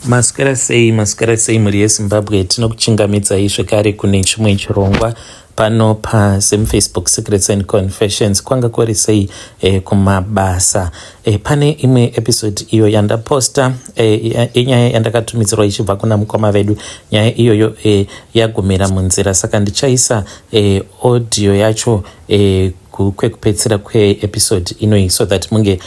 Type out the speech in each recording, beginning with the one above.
Maswera sei, maswera sei mhuri yeZimbabwe, tinokuchingamidzai zvekare kune chimwe chirongwa pano paZimFacebook Secrets and Confessions. Kwanga kuri sei kumabasa? Pane imwe episode iyo yandaposta inyaya yandakatumidzirwa ichibva kuna mukoma vedu. Nyaya iyoyo yagumira munzira, saka ndichaisa audio yacho kwekupedzisira kweepisode inoyi so that munge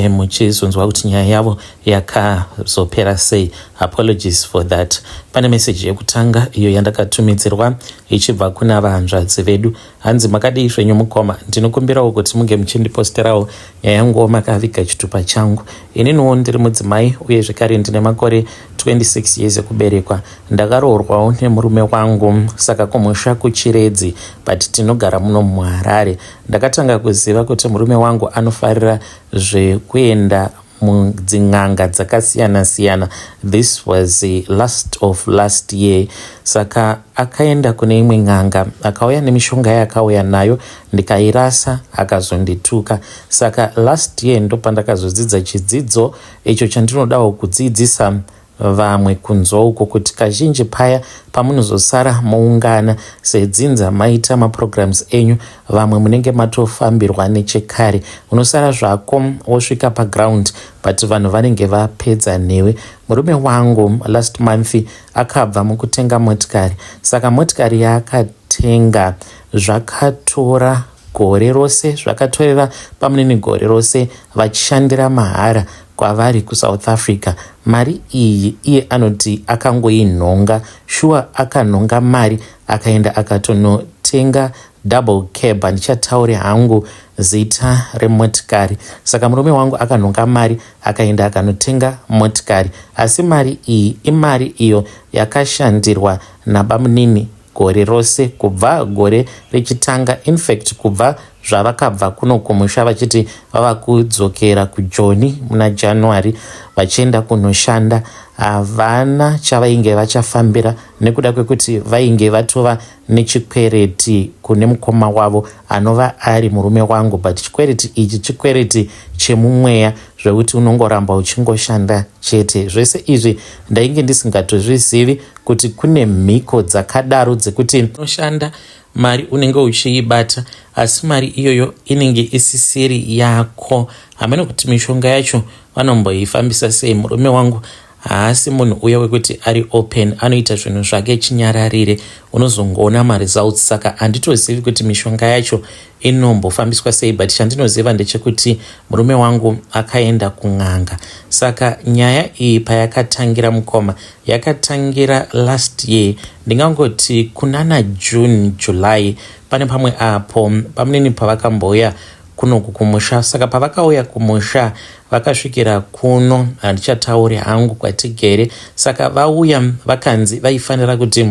muchizonzwa kuti nyaya yavo yakazopera sei. Apologies for that. Pane meseji yekutanga iyo yandakatumidzirwa ichibva kuna vahanzvadzi vedu. Hanzi, "Makadii zvenyu mukoma? Ndinokumbirawo kuti munge muchindiposterawo nyaya yanguwo makaviga chitupa changu. Ininiwo ndiri mudzimai uye zvekare ndine makore 26 years ekuberekwa. Ndakaroorwawo nemurume wangu, saka kumusha kuChiredzi, but tinogara muno muHarare. Ndakatanga kuziva kuti murume wangu anofarira zvekuenda mudzin'anga dzakasiyana-siyana. This was last of last year. Saka akaenda kune imwe n'anga, akauya nemishonga yaakauya nayo, ndikairasa, akazondituka. Saka last year ndopandakazodzidza chidzidzo icho chandinodawo kudzidzisa vamwe kunzwa uko, kuti kazhinji paya pamunozosara moungana sedzinza maita maprograms enyu, vamwe munenge matofambirwa nechekare. Unosara zvako wosvika paground, but vanhu vanenge vapedza newe. Murume wangu last month akabva mukutenga motikari. Saka motikari yaakatenga, zvakatora gore rose, zvakatorera pamunini gore rose vachishandira mahara kwavari kuSouth Africa. Mari iyi iye anoti akangoinhonga. Shuwa, akanhonga mari, akaenda akatonotenga double cab. Handichatauri hangu zita remotikari. Saka murume wangu akanhonga mari, akaenda akanotenga motikari, asi mari iyi imari iyo yakashandirwa nabamunini gore rose, kubva gore richitanga, infact kubva zvavakabva kuno kumusha vachiti vava kudzokera kuJoni muna January vachienda kunoshanda. Havana chavainge vachafambira nekuda kwekuti vainge vatova nechikwereti kune mukoma wavo anova ari murume wangu, but chikwereti ichi chikwereti chemumweya, zvekuti unongoramba uchingoshanda chete. Zvese izvi ndainge ndisingatozvizivi kuti kune mhiko dzakadaro dzekuti unoshanda, mari unenge uchiibata, asi mari iyoyo inenge isisiri yako. Hamene kuti mishonga yacho vanomboifambisa sei. Murume wangu haasi munhu uya wekuti ari open, anoita zvinhu zvake chinyararire, unozongoona maresults. Saka handitozivi kuti mishonga yacho inombofambiswa sei, but chandinoziva ndechekuti murume wangu akaenda kun'anga. Saka nyaya iyi payakatangira, mukoma, yakatangira last year, ndingangoti kunana June, July. Pane pamwe apo pamunini pavakambouya kunoku kumusha. Saka pavakauya kumusha, vakasvikira kuno, handichatauri hangu kwatigere. Saka vauya, vakanzi vaifanira kuti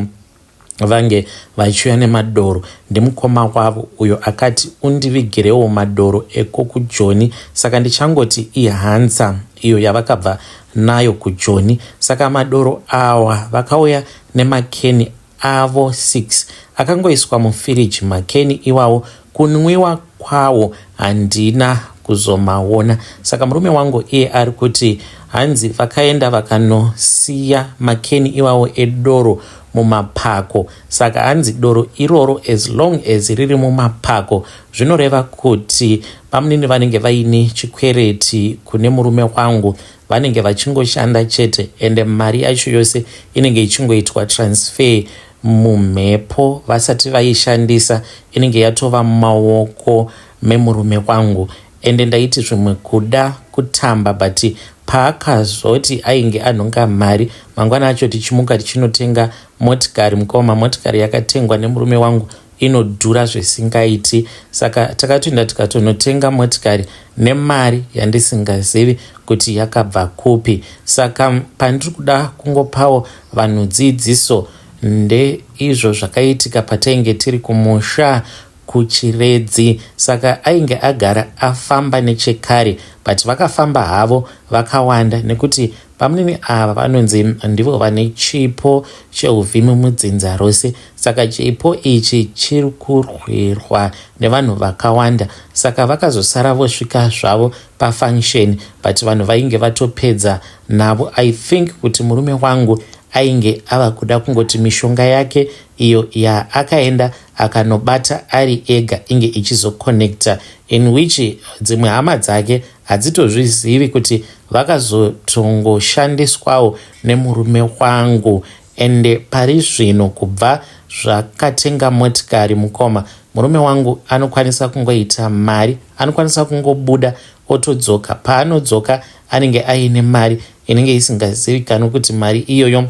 vange vachiuya nemadoro ndimukoma wavo uyo akati, 'Undivigirewo madoro eko kuJoni.' Saka ndichangoti ihanza iyo yavakabva nayo kuJoni. Saka madoro awa, vakauya nemakeni avo 6 akangoiswa mufiriji. Makeni iwawo, kunwiwa kwawo handina kuzomaona. Saka murume wangu iye ari kuti hanzi vakaenda vakanosiya makeni iwawo edoro mumapako. Saka hanzi doro iroro, as long as riri mumapako, zvinoreva kuti pamunini vanenge vaine chikwereti kune murume wangu. Vanenge vachingoshanda chete, ende mari yacho yose inenge ichingoitwa transfer mumhepo. Vasati vaishandisa, inenge yatova mumaoko memurume wangu. Ende ndaiti zvimwe kuda kutamba, but paakazoti ainge anhonga mari, mangwana acho tichimuka tichinotenga motikari, mukoma, motikari yakatengwa nemurume wangu inodhura zvisingaiti. Saka takatoenda tikatonotenga motikari nemari yandisingazivi kuti yakabva kupi. Saka pandiri kuda kungopawo vanhu dzidziso ndeizvo zvakaitika patainge tiri kumusha. kuChiredzi. Saka ainge agara afamba nechekare, but vakafamba havo vakawanda nekuti bamunini ava vanonzi ndivo vane chipo cheuvhimi mudzinza rose. Saka chipo ichi chiri kurwirwa nevanhu vakawanda. Saka vakazosara vosvika zvavo pafunction, but vanhu vainge vatopedza navo. I think kuti murume wangu ainge ava kuda kungoti mishonga yake iyo yaakaenda akanobata ari ega inge ichizoconnecta, in which dzimwe hama dzake hadzitozvizivi kuti vakazotongoshandiswawo nemurume wangu. Ende pari zvino, kubva zvakatenga motikari mukoma, murume wangu anokwanisa kungoita mari, anokwanisa kungobuda otodzoka. Paanodzoka anenge aine mari inenge isingazivikanwi kuti mari iyoyo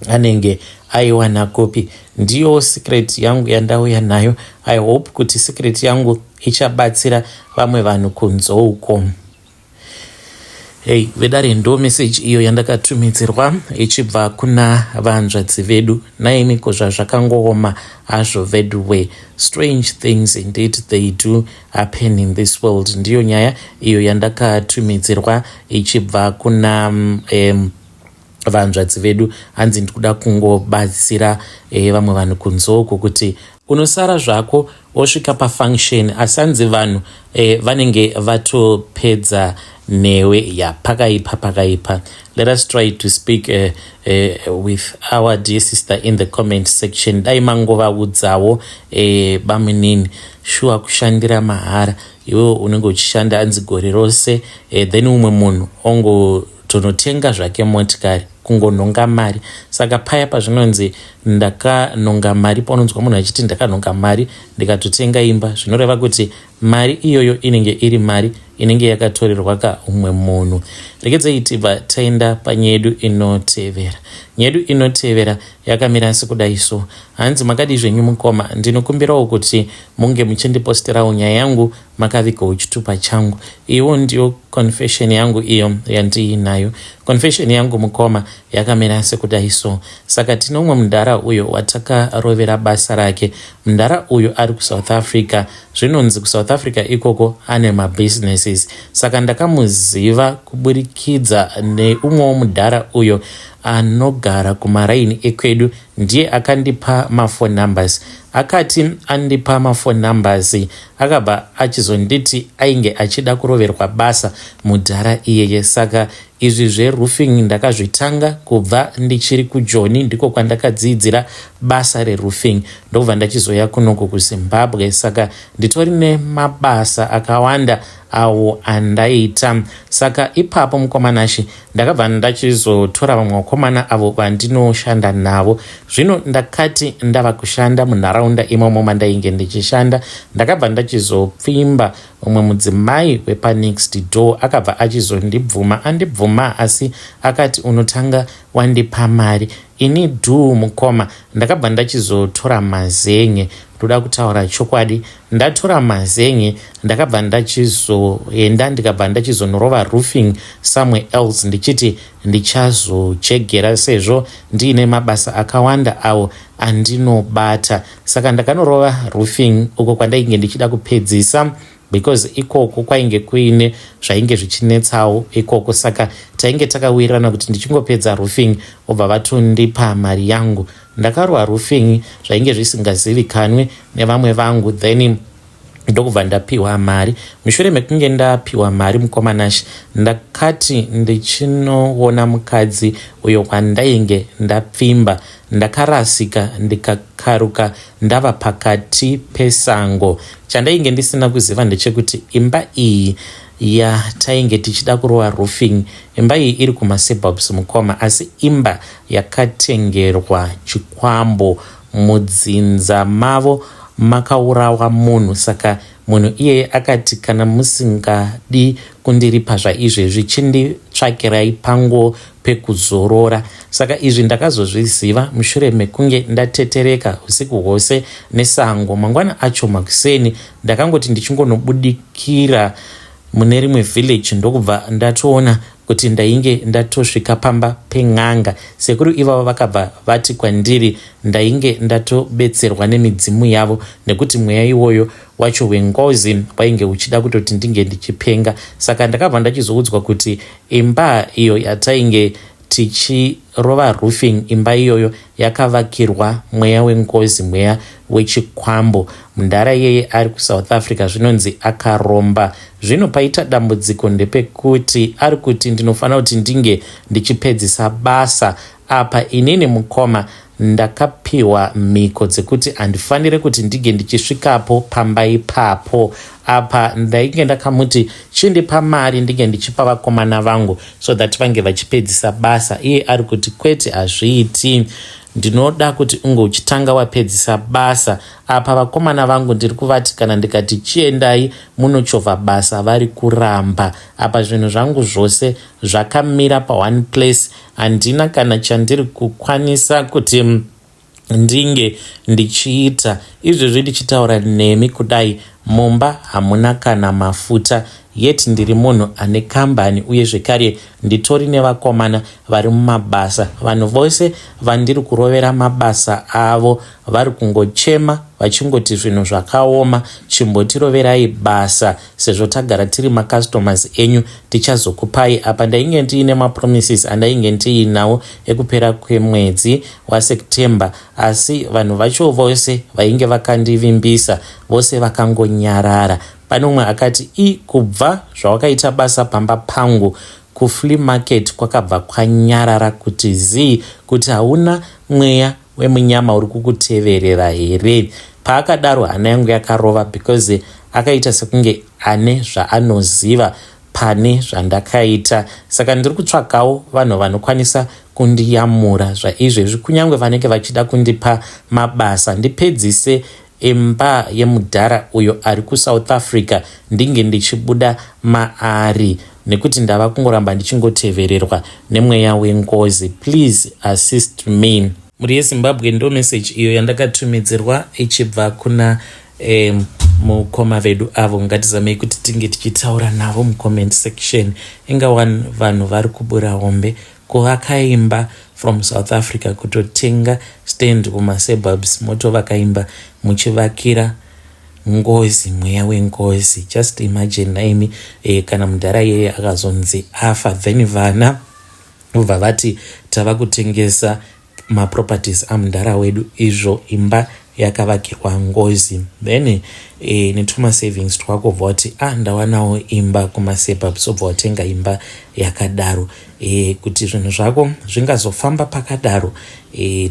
anenge aiwana kupi. Ndiyo secret yangu yandauya nayo. I hope kuti secret yangu ichabatsira vamwe vanhu kunze uko. Hey vedare, ndo message iyo yandakatumidzirwa ichibva kuna vanzvadzi vedu. Naimiko, zvazvakangooma hazvo veduwe. Strange things indeed, they do happen in this world. Ndiyo nyaya iyo yandakatumidzirwa ichibva kuna vanzvadzi vedu. Hanzi ndikuda kungobatsira vamwe vanhu kunze uko kuti unosara zvako wosvika pafunction, asi hanzi vanhu vanenge vatopedza newe. Ya, pakaipa, pakaipa. Let us try to speak with our dear sister in the comment section. Dai mangovaudzawo bamunini, shuwa kushandira mahara, iwewo unenge uchishanda anzi gore rose, then umwe munhu ongotonotenga zvake motikari, kungonhonga mari. Saka paya pazvinonzi ndakanhonga mari, paunonzwa munhu achiti ndakanhonga mari ndikatotenga imba, zvinoreva kuti mari iyoyo inenge iri mari inenge yakatorerwa ka umwe munhu. Regedzei tibva taenda panyaya yedu inotevera. Nyaya yedu inotevera yakamira sekudai so. Hanzi, "Makadi zvenyu mukoma? Ndinokumbirawo kuti munge muchindiposterawo nyaya yangu makavigawo chitupa changu." Iwo ndiyo confession yangu iyo yandiinayo. Confession yangu mukoma yakamira sekudai so. Saka tine umwe mudhara uyo watakarovera basa rake. Mudhara uyu ari kuSouth Africa. Zvinonzi kuSouth Africa ikoko ane mabusinesses. Saka ndakamuziva kuburikidza neumwewo mudhara uyo anogara kumaraini ekwedu. Ndiye akandipa maphone numbers. Akati andipa maphone numbers, akabva achizonditi ainge achida kuroverwa basa mudhara iyeye. Saka izvi zveroofing ndakazvitanga kubva ndichiri kuJoni, ndiko kwandakadzidzira basa reroofing, ndokubva ndachizoya kunoko kuZimbabwe. Saka nditori nemabasa akawanda awo andaita. Saka ipapo mukomanashi, ndakabva ndachizotora vamwe vakomana avo vandinoshanda navo. Zvino ndakati ndava kushanda munharaunda imomo mandainge ndichishanda, ndakabva ndachizopfimba umwe mudzimai wepanext door. Akabva achizondibvuma. Andibvuma, asi akati unotanga wandipa mari. Ini dhuu mukoma, ndakabva ndachizotora mazen'e. Ndoda kutaura chokwadi, ndatora mazen'e, ndakabva ndachizoenda, ndikabva ndachizonorova roofing somewhere else, ndichiti ndichazochegera sezvo ndiine mabasa akawanda awo andinobata. Saka ndakanorova roofing uko kwandainge ndichida kupedzisa, because ikoko kwainge kuine zvainge zvichinetsawo ikoko. Saka tainge takawirirana kuti ndichingopedza roofing obva vatondipa mari yangu. Ndakarova roofing zvainge zvisingazivikanwi nevamwe vangu, then ndokubva ndapiwa mari. Mushure mekunge ndapiwa mari mukomanashi, ndakati ndichinoona mukadzi uyo kwandainge ndapfimba, ndakarasika, ndikakaruka ndava pakati pesango. Chandainge ndisina kuziva ndechekuti imba iyi yatainge tichida kurova roofing, imba iyi iri kumasuburbs mukoma, asi imba yakatengerwa chikwambo. Mudzinza mavo makaurawa munhu. Saka munhu iyeye akati, "Kana musingadi kundiripa zvaizvezvi, chinditsvakirai pango pekuzorora." Saka izvi ndakazozviziva mushure mekunge ndatetereka usiku hwose nesango. Mangwana acho makuseni, ndakangoti ndichingonobudikira mune rimwe village, ndokubva ndatoona Kuti ndainge ndatosvika pamba pen'anga. Sekuru ivavo vakabva vati kwandiri ndainge ndatobetserwa nemidzimu yavo nekuti mweya iwoyo wacho wengozi wainge uchida kutoti ndinge ndichipenga. Saka ndakabva ndachizoudzwa kuti imba iyo yatainge tichirova roofing, imba iyoyo yakavakirwa mweya wengozi, mweya wechikwambo. Mundara iyeye ari kuSouth Africa, zvinonzi akaromba. Zvino paita dambudziko ndepekuti ari kuti ndinofanira kuti ndinge ndichipedzisa basa. Apa inini, mukoma, ndakapiwa mhiko dzekuti handifaniri kuti ndinge ndichisvikapo pamba ipapo. Apa ndainge ndakamuti chindipa mari ndinge ndichipa vakomana vangu so that vange vachipedzisa basa. Iye ari kuti kwete, hazviiti, ndinoda kuti unge uchitanga wapedzisa basa. Apa vakomana vangu ndiri kuvati kana ndikati chiendai munochovha basa, vari kuramba. Apa zvinhu zvangu zvose zvakamira paone place, handina kana chandiri kukwanisa kuti ndinge ndichiita. Izvezvi ndichitaura nemi kudai, mumba hamuna kana mafuta, yet ndiri munhu ane kambani uye zvekare nditori nevakomana vari mumabasa. Vanhu vose vandiri kurovera mabasa avo vari kungochema vachingoti zvinhu zvakaoma, chimbotiroverai basa sezvo tagara tiri macustomers enyu, tichazokupai. Apa ndainge ndiine mapromises andainge ndiinawo ekupera kwemwedzi waSeptember, asi vanhu vacho vose vainge vakandivimbisa vose vakangonyarara. Pane umwe akati i kubva zvawakaita basa pamba pangu, kuflea market kwakabva kwanyarara kuti zii, kuti hauna mweya wemunyama uri kukuteverera here? Paakadaro hana yangu yakarova because akaita sekunge ane zvaanoziva pane zvandakaita. Saka ndiri kutsvakawo vanhu vanokwanisa kundiyamura zvaizvezvi, kunyange vanenge vachida kundipa mabasa, ndipedzise imba yemudhara uyo ari kuSouth Africa, ndinge ndichibuda maari nekuti ndava kungoramba ndichingotevererwa nemweya wengozi. Please assist me. Mhuri yeZimbabwe, ndo meseji iyo yandakatumidzirwa ichibva kuna mukoma vedu avo. Ngatizamei kuti tinge tichitaura navo mucomment section. Inga one vanhu vari kubura hombe kuvaka imba from South Africa, kutotenga stand kumasuburbs, motovaka imba muchivakira ngozi, mweya wengozi. Just imagine naimi kana mudhara iyeye akazonzi afa, then vana vobva vati tava kutengesa maproperties amudhara wedu, izvo imba yakavakirwa ngozi. Then netumasavings twako bva wati, "Ah, ndawanawo imba kumasuburbs," obva watenga imba yakadaro kuti zvinhu zvako zvingazofamba pakadaro?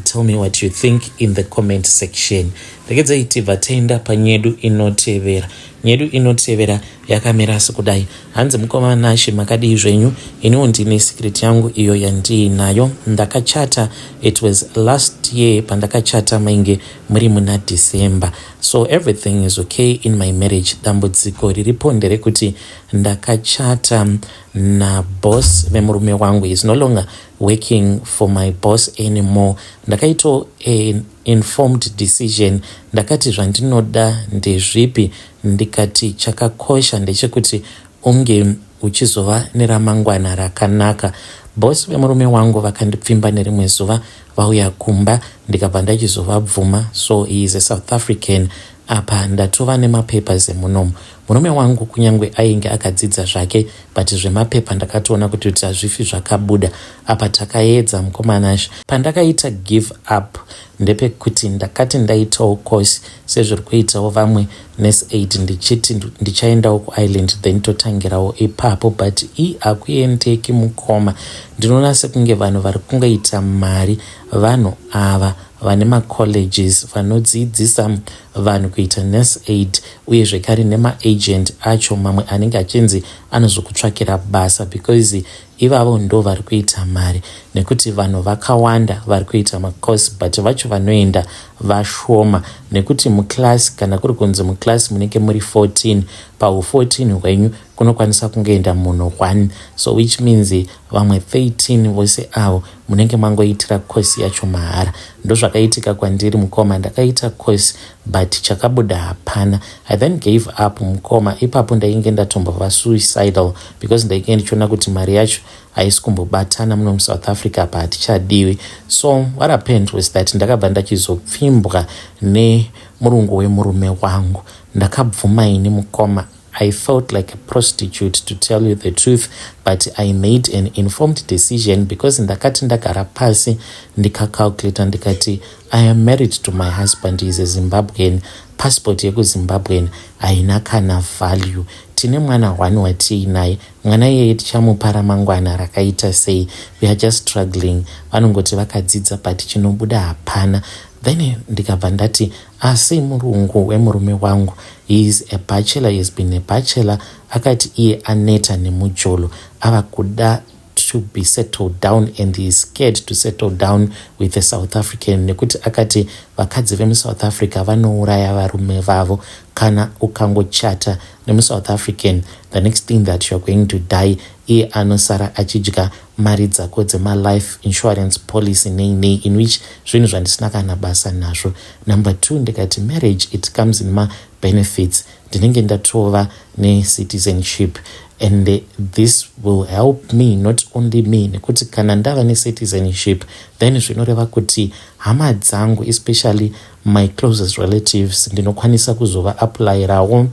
Tell me what you think in the comment section. Regedzai tibva taenda panyedu inotevera. Nyedu inotevera yakamira sekudai. Hanzi, "Mukoma Nashe, makadii zvenyu? Iniwo ndine secret yangu iyo yandiinayo. Ndakachata, it was last year. Pandakachata mainge muri muna December, so everything is okay in my marriage. Dambudziko riripo nderekuti ndakachata naboss vemurume wangu. Is no longer working for my boss anymore. Ndakaita an informed decision. Ndakati zvandinoda ndezvipi? Ndikati chakakosha ndechekuti unge uchizova neramangwana rakanaka. Bosi vemurume wangu vakandipfimba nerimwe zuva vauya kumba, ndikabva ndachizovabvuma. So he is a South African. Apa ndatova nemapapers emunomu. Murume wangu kunyange ainge akadzidza zvake, but zvemapepa ndakatoona kuti hazvifi zvakabuda. Apa takaedza, mukoma Nashe. Pandakaita give up ndepekuti ndakati ndaitawo course sezviri kuitawo vamwe, nurse aid, ndichiti ndichaendawo kuIreland, then totangirawo ipapo. But i hakuendeki, mukoma. Ndinoona sekunge vanhu vari kungoita mari vanhu ava vane macolleges vanodzidzisa vanhu kuita nurse aid, uye zvekare nemaagent acho mamwe anenge achinzi anozokutsvakira basa, because ivavo ndo vari kuita mari, nekuti vanhu vakawanda vari kuita macourse, but vacho vanoenda vashoma, nekuti muclass, kana kuri kunzi muclass munenge muri 14, pau14 hwenyu kunokwanisa kungoenda munhu 1. So which means vamwe 13 vose avo munenge mangoitira course yacho mahara. Ndozvakaitika kwandiri, mukoma. Ndakaita course, but But chakabuda hapana. I then gave up, mukoma. Ipapo ndainge ndatombova suicidal because ndainge ndichiona kuti mari yacho haisi kumbobatana muno muSouth Africa, apa hatichadiwi. So what happened was that ndakabva ndachizopfimbwa nemurungu wemurume wangu. Ndakabvuma ini, mukoma. I felt like a prostitute, to tell you the truth, but I made an informed decision because ndakati ndagara pasi, ndikacalculata, ndikati I am married to my husband. Is a Zimbabwean. Passport yekuZimbabwean haina kana value. Tine mwana one watiinaye. Mwana iyeye tichamupa ramangwana rakaita sei? We are just struggling. Vanongoti vakadzidza, but chinobuda hapana. Then ndikabva ndati, asi murungu wemurume wangu, he is a bachelor, he has been a bachelor. Akati iye aneta nemujolo, ava kuda to be settled down, and he is scared to settle down with a South African nekuti akati vakadzi vemuSouth Africa vanouraya varume vavo. Kana ukangochata nemuSouth African, the next thing that you are going to die. Iye anosara achidya mari dzako dzemalife insurance policy, nei nei, in which zvinhu zvandisina kana basa nazvo. Number two, ndikati marriage, it comes in mabenefits. Ndinenge ndatova necitizenship and this will help me, not only me, nekuti kana ndava necitizenship, then zvinoreva kuti hama dzangu, especially my closest relatives, ndinokwanisa kuzova applyirawo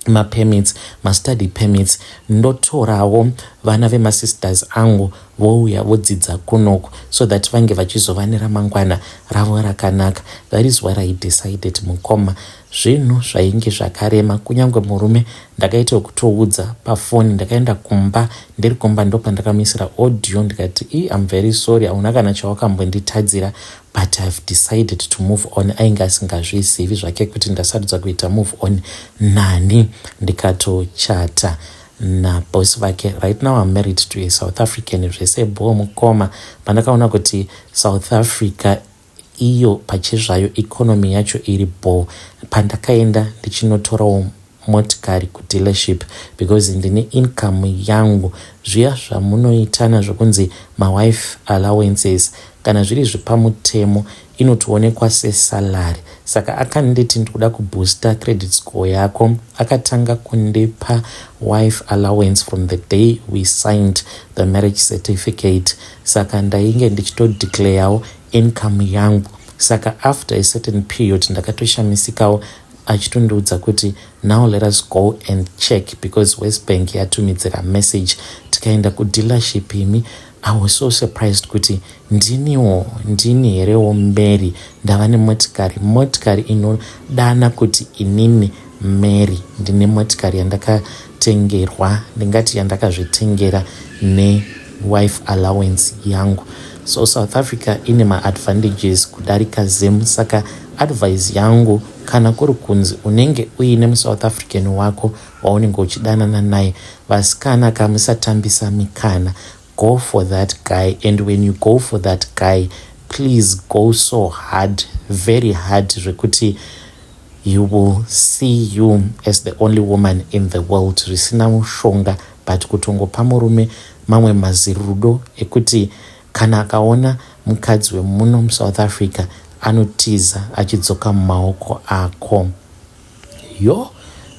mapermits, mastudy permits. Ndotorawo vana vemasisters angu, vouya vodzidza kunoku so that vange vachizova neramangwana ravo rakanaka. That is what I decided, mukoma. Zvinhu zvainge zvakarema. Kunyange murume ndakaita wekutoudza pafoni. Ndakaenda kumba, ndiri kumba ndopandakamisira audio. Ndikati, "I am very sorry, hauna kana chawakambonditadzira, but I have decided to move on." Ainge asingazvizivi zvake kuti ndasarudza kuita move on nani. Ndikatochata nabosi vake. Right now I'm married to a South African. Zvese bo, mukoma. Pandakaona kuti South Africa iyo pachezvayo economy yacho iri bo, pandakaenda ndichinotorawo motikari kudealership, because ndine income yangu, zviya zvamunoitana zvokunzi mawife allowances, kana zviri zvepamutemo inotoonekwa sesalary. Saka akanditi, "Ndikuda kuboosta credit score yako." Akatanga kundipa wife allowance from the day we signed the marriage certificate. Saka ndainge ndichitodeclarewo income yangu. Saka after a certain period ndakatoshamisikawo achitondiudza kuti, "Now let us go and check because WesBank yatumidzira message." Tikaenda kudealership imi, I was so surprised kuti ndiniwo, ndini herewo Mary ndava nemotikari, motikari inodana kuti inini Mary ndine motikari yandakatengerwa, ndingati yandakazvitengera newife allowance yangu. So South Africa ine maadvantages kudarika Zim. Saka advice yangu, kana kuri kunzi unenge uine muSouth African wako waunenge uchidanana naye, vasikana, kamusatambisa mikana. Go for that guy, and when you go for that guy, please go so hard, very hard, zvekuti you will see you as the only woman in the world. Zvisina mushonga, but kutongopa murume mamwe mazirudo ekuti kana akaona mukadzi wemuno muSouth Africa, anotiza achidzoka mumaoko ako. Yo,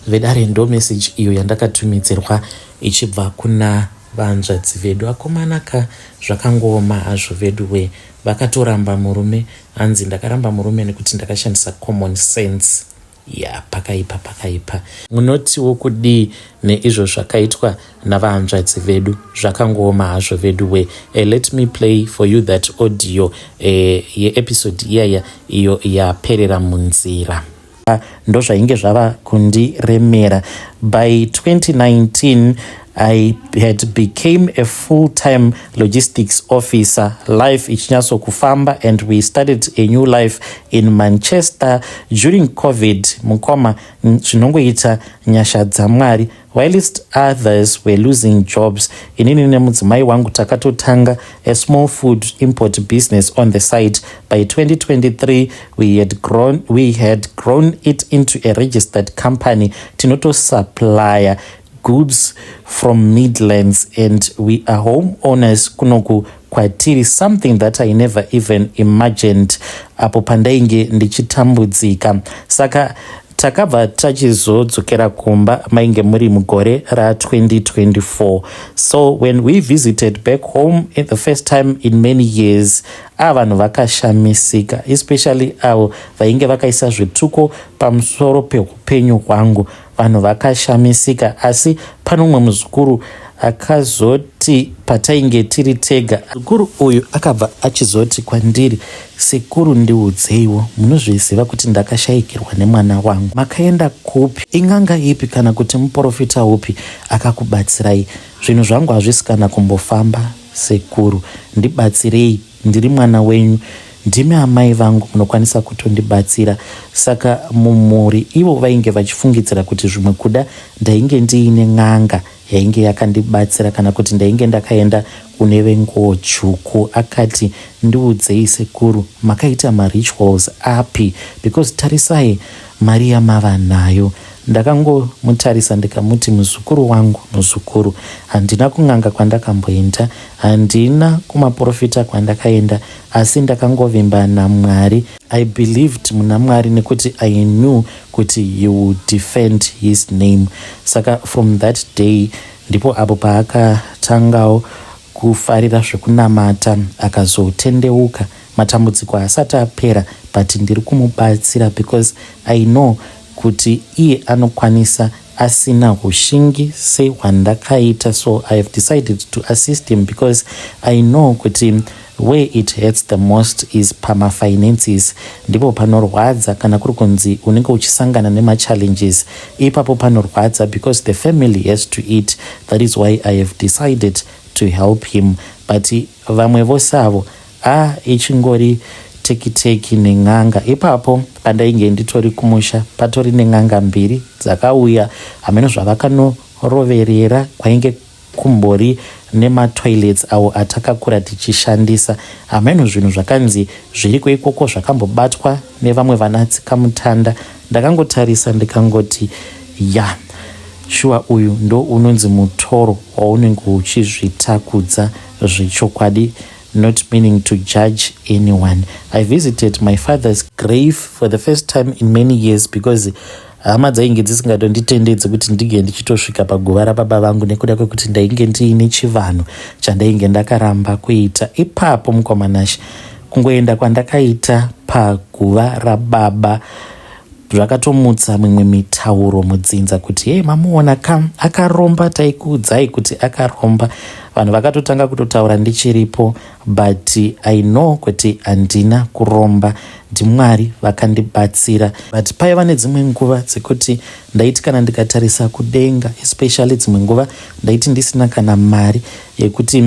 vedare, ndo message iyo yandakatumidzirwa ichibva kuna vanzvadzi vedu. Akomanaka, zvakangooma hazvo vedu we. Vakatoramba murume. Hanzi, "Ndakaramba murume nekuti ndakashandisa common sense." Ya, pakaipa, pakaipa. Munotiwo kudii neizvo zvakaitwa navahanzvadzi vedu? Zvakangooma hazvo vedu we. Let me play for you that audio yeepisode iyaya iyo yaperera munzira. Ndo zvainge zvava kundiremera. By 2019 I had became a full-time logistics officer, life ichinyatsokufamba, and we started a new life in Manchester during COVID. Mukoma, zvinongoita nyasha dzaMwari. Whilst others were losing jobs, inini nemudzimai wangu takatotanga a small food import business on the side. By 2023 we had grown it into a registered company. Tinotosupplya goods from Midlands and we are home owners kunoku kwatiri, something that I never even imagined apo pandainge ndichitambudzika. Saka takabva tachizodzokera kumba mainge muri mugore ra2024. So when we visited back home in the first time in many years, a vanhu vakashamisika, especially avo vainge vakaisa zvituko pamusoro peupenyu hwangu. Vanhu vakashamisika, asi pane umwe muzukuru akazoti patainge tiri tega, muzukuru uyu akabva achizoti kwandiri, "Sekuru, ndiudzeiwo, munozviziva kuti ndakashayikirwa nemwana wangu. Makaenda kupi? Ing'anga ipi kana kuti muprofita upi akakubatsirai? Zvinhu zvangu hazvisi kana kumbofamba. Sekuru, ndibatsirei, ndiri mwana wenyu, ndimi amai vangu, munokwanisa kutondibatsira." Saka mumhuri ivo vainge vachifungidzira kuti zvimwe kuda ndainge ndiine n'anga yainge yakandibatsira kana kuti ndainge ndakaenda kune venguo tsvuku. Akati, "Ndiudzei sekuru, makaita marituals api? Because tarisai mari yamava nayo." Ndakangomutarisa ndikamuti, "Muzukuru wangu, muzukuru, handina kun'anga kwandakamboenda, handina kumaprofita kwandakaenda, asi ndakangovimba naMwari. I believed muna Mwari nekuti I knew kuti he would defend his name." Saka from that day ndipo apo paakatangawo kufarira zvekunamata, akazotendeuka. Matambudziko asati apera, but ndiri kumubatsira because I know kuti iye anokwanisa asina ushingi sehwandakaita. So I have decided to assist him because I know kuti where it hurts the most is pamafinances. Ndipo panorwadza. Kana kuri kunzi unenge uchisangana nemachallenges, ipapo panorwadza because the family has to eat. That is why I have decided to help him. But vamwe vose avo, a ichingori tekiteki nen'anga. Ipapo pandainge nditori kumusha, patori nen'anga mbiri dzakauya, hameno zvavakanoroverera. Kwainge kumbori nematoilets awo atakakura tichishandisa. Hameno zvinhu zvakanzi zviriko ikoko zvakambobatwa nevamwe vanatsikamutanda. Ndakangotarisa ndikangoti, "Ya, shuwa, uyu ndo unonzi mutoro waunenge uchizvitakudza zvechokwadi." Not meaning to judge anyone. I visited my father's grave for the first time in many years because hama dzainge dzisingatonditendedzi kuti ndinge ndichitosvika paguva rababa vangu nekuda kwekuti ndainge ndiine chivanhu chandainge ndakaramba kuita. Ipapo, mukomanashi, kungoenda kwandakaita paguva rababa zvakatomutsa mimwe mitauro mudzinza kuti, "Hei, mamuona ka, akaromba, taikuudzai kuti akaromba." Vanhu vakatotanga kutotaura ndichiripo, but I know kuti handina kuromba, ndiMwari vakandibatsira. But paiva nedzimwe nguva dzekuti ndaiti kana ndikatarisa kudenga, especially dzimwe nguva ndaiti ndisina kana mari yekuti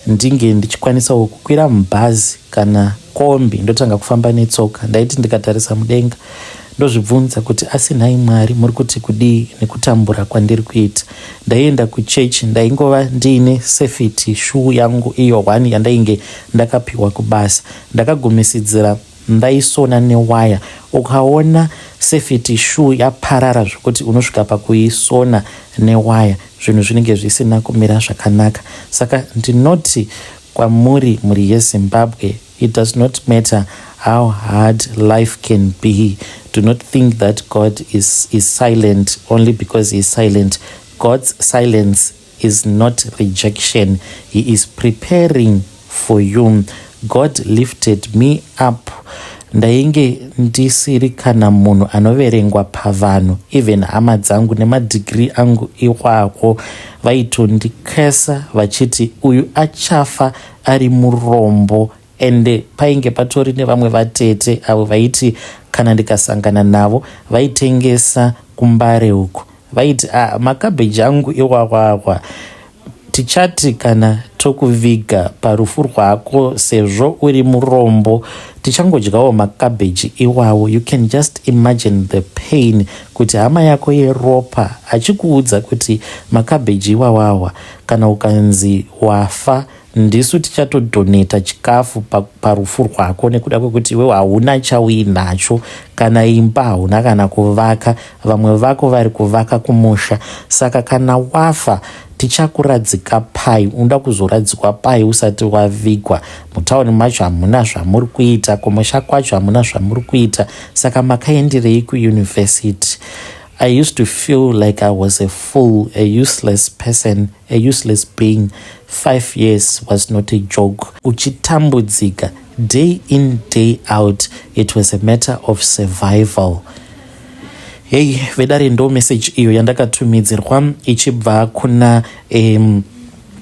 ndinge ndichikwanisawo kukwira mubhazi kana kombi, ndotanga kufamba netsoka, ndaiti ndikatarisa mudenga ndozvibvunza kuti, "Asi nhai Mwari, muri kuti kudii nekutambura kwandiri kuita?" Ndaienda kuchechi, ndaingova ndiine safety shoe yangu iyo one yandainge ndakapiwa kubasa. Ndakagumisidzira ndaisona newaya. Ukaona safety shoe yaparara zvokuti unosvika pakuisona newaya, zvinhu zvinenge zvisina kumira zvakanaka. Saka ndinoti kwamuri, mhuri yeZimbabwe, it does not matter how hard life can be, do not think that God is silent only because he is silent. God's silence is not rejection. He is preparing for you. God lifted me up. Ndainge ndisiri kana munhu anoverengwa pavanhu. Even hama dzangu nemadegree angu iwako vaitondikesa vachiti, "Uyu achafa ari murombo." Ende painge patori nevamwe vatete avo vaiti kana ndikasangana navo, vaitengesa kuMbare uku, vaiti, "Ah, makabheji angu iwawawa, tichati kana tokuviga parufu rwako, sezvo uri murombo, tichangodyawo makabheji iwawo." You can just imagine the pain kuti hama yako yeropa achikuudza kuti makabheji iwawawa, kana ukanzi wafa. Ndisu tichatodonata chikafu parufu rwako nekuda kwekuti iwewe hauna chauinacho, kana imba hauna kana kuvaka. Vamwe vako vari kuvaka kumusha, saka kana wafa tichakuradzika pai? Unoda kuzoradzikwa pai usati wavigwa? Mutauni macho hamuna zvamuri kuita, kumusha kwacho hamuna zvamuri kuita, saka makaenderei kuyunivhesiti? I used to feel like I was a fool, a useless person, a useless being. 5 years was not a joke. Uchitambudzika day in, day out, it was a matter of survival. Hei vedare, ndo message iyo yandakatumidzirwa ichibva kuna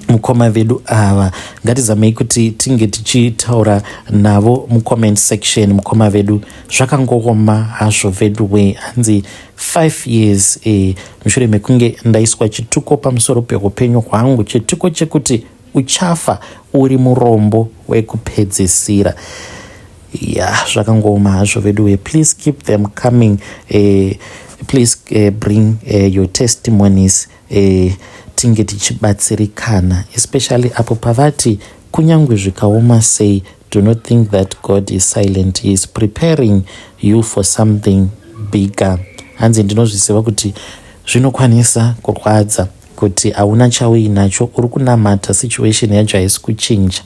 mukoma vedu ava. Ngatizamei kuti tinge tichitaura navo mucomment section. Mukoma vedu, zvakangooma hazvo vedu we. Hanzi 5 years mushure mekunge ndaiswa chituko pamusoro peupenyu hwangu, chituko chekuti uchafa uri murombo wekupedzisira. Ya, zvakangooma hazvo vedu we. Please keep them coming. Please bring your testimonies, tinge tichibatsirikana, especially apo pavati kunyange zvikaoma sei, do not think that God is silent. He is preparing you for something bigger. Hanzi ndinozviziva kuti zvinokwanisa kurwadza kuti hauna chauinacho, uri kunamata, situation yacho haisi kuchinja,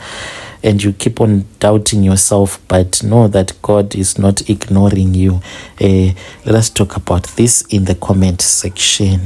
and you keep on doubting yourself, but know that God is not ignoring you. Let us talk about this in the comment section.